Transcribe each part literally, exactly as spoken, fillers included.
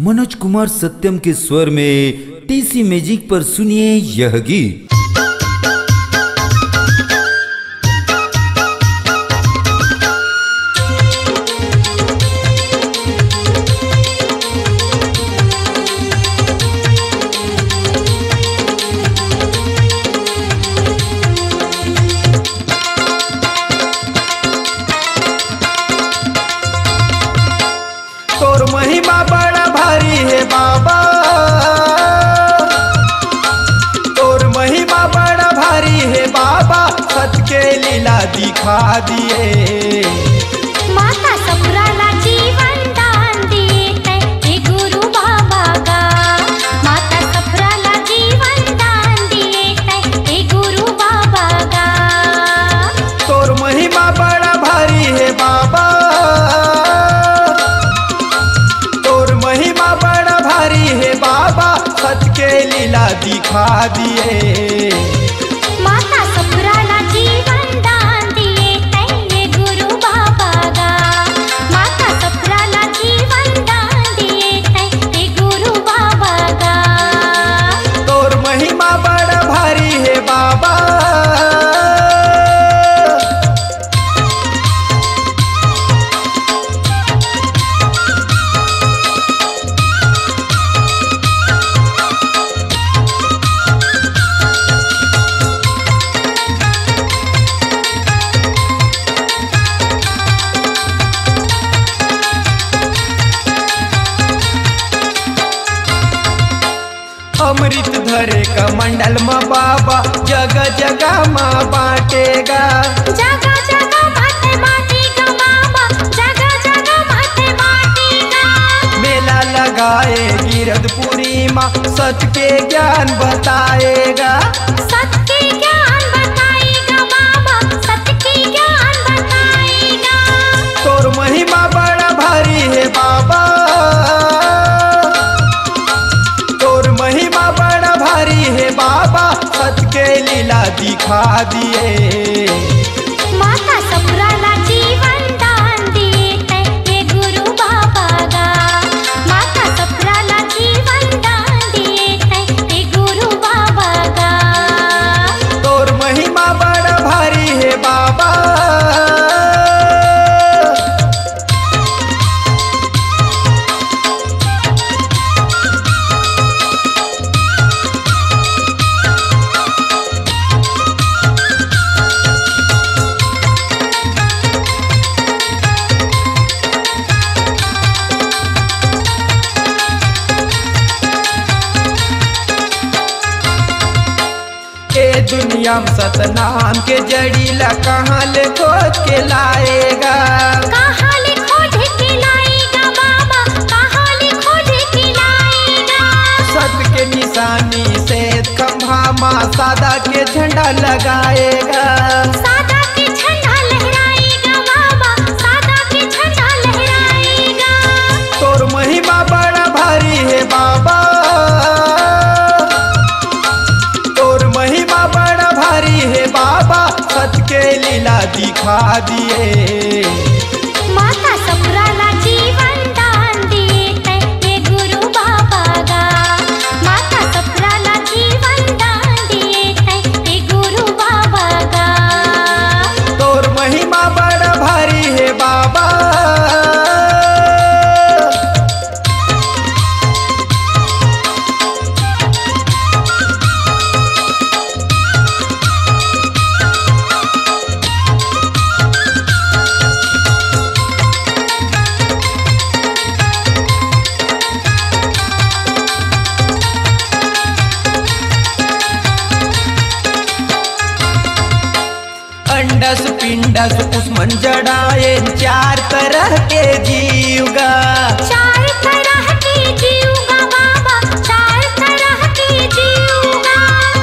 मनोज कुमार सत्यम के स्वर में टीसी म्यूजिक पर सुनिए यह गीत। तोर महिमा बड़ा भारी हे बाबा, तोर महिमा बड़ा भारी हे बाबा, सत के लीला दिखा दिए। माता सफरा ला जीवन दान दिए तै, हे गुरु बाबा गा। माता सफरा ला जीवन दान दिए तै, हे गुरु बाबा गा। तोर महिमा बड़ा भारी हे बाबा, तोर महिमा बड़ा भारी हे बाबा, सत के लीला दिखा दिए। माता सफरा ला जीवन दान दिए तै, हे गुरु बाबा गा। माता सफरा ला जीवन दान दिए तै, हे गुरु बाबा गा। तोर महिमा बड़ा भारी हे बाबा। अमृत धरे कमंडल म बाबा, जगह जगह म बांटे गा। जगह जगह बांटे, बांटे गा बाबा, जगह जगह बांटे, बांटे गा। मेला लगाए गिरदपुरी म, सत के ज्ञान बताए गा। सत के ज्ञान बताए गा बाबा, सत के ज्ञान बताए गा। तोर महिमा बड़ा भारी हे बाबा, तोर महिमा बड़ा भारी हे बाबा, सत के लीला दिखा दिए। माता सफरा ला जीवन दान दिए तै, हे गुरु बाबा गा। माता सफरा ला जीवन दान दिए तै, हे गुरु बाबा गा। तोर महिमा बड़ा भारी हे बाबा। ए दुनिया म सतनाम के जड़ी ला कहाँ ले खोज के लाएगा? कहाँ ले खोज के लाएगा बाबा, कहाँ ले खोज के लाएगा? सत के निशानी से खंभा मा सादा के झंडा लगाएगा। सादा के झंडा लहराएगा बाबा, सादा के झंडा लहराएगा। तोर महिमा बड़ा भारी हे बाबा, तोर महिमा बड़ा भारी हे बाबा, सत के लीला दिखा दिए। माता सफरा ला जीवन दान दिए तै, हे गुरु बाबा गा। माता सफरा ला जीवन दान दिए तै, हे गुरु बाबा गा। तोर महिमा बड़ा भारी हे बाबा। अंडस पिंडस कुसुमन जड़ाए चार तरह के जीव गा। चार तरह के जीव गा बाबा, चार तरह के जीव गा।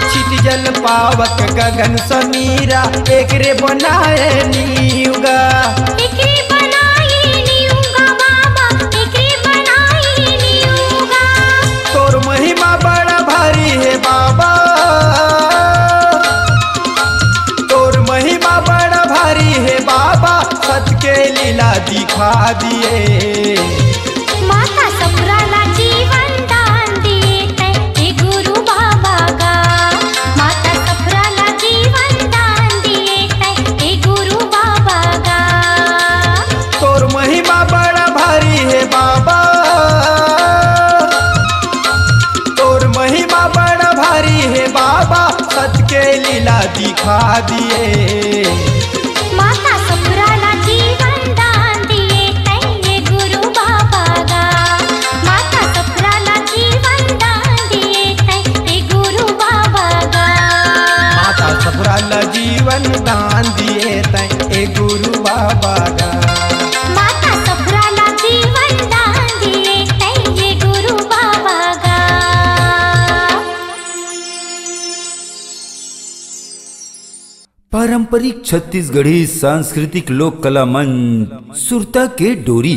छित जल पावक गगन समीरा, एकरे बनाए नीव गा। एकरे बनाए नीव गा बाबा, एकरे बनाए नीव गा। तोर महिमा बड़ा भारी हे बाबा, तोर महिमा बड़ा भारी हे बाबा, सत के लीला दिखा दिए। माता सफरा ला जी लीला दिखा दिए। माता सफुरा ला जीवन दान दिए तैं ए गुरु बाबा गा। माता सफुरा ला जीवन दान दिए तैं ए गुरु बाबा गा। माता सफुरा ला जीवन दान दिए तैं ए गुरु बाबा गा। माता सफुरा ला जीवन दान दिए तैं ए गुरु बाबा गा। पारंपरिक छत्तीसगढ़ी सांस्कृतिक लोक कला मंच सुरता के डोरी,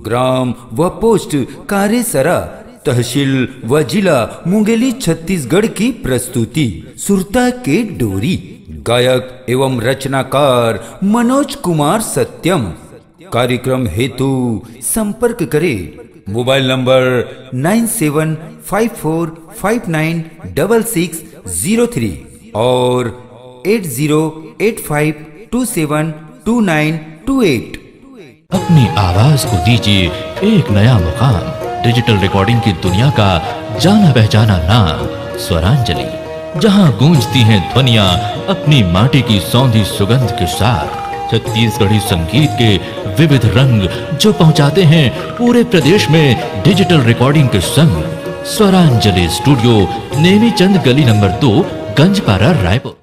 ग्राम व पोस्ट कारेसरा, तहसील व जिला मुंगेली, छत्तीसगढ़ की प्रस्तुति सुरता के डोरी। गायक एवं रचनाकार मनोज कुमार सत्यम। कार्यक्रम हेतु संपर्क करें mobile number nine seven five four five nine double six zero three और eight zero eight five two seven two nine two eight. अपनी आवाज को दीजिए एक नया मुकाम। डिजिटल रिकॉर्डिंग की दुनिया का जाना पहचाना नाम स्वरांजलि, जहां गूंजती हैं ध्वनियां अपनी माटी की सौंधी सुगंध के साथ। छत्तीसगढ़ी संगीत के विविध रंग जो पहुंचाते हैं पूरे प्रदेश में डिजिटल रिकॉर्डिंग के संग। स्वरांजलि स्टूडियो, नेमीचंद गली नंबर दो, गंजपारा, रायपुर।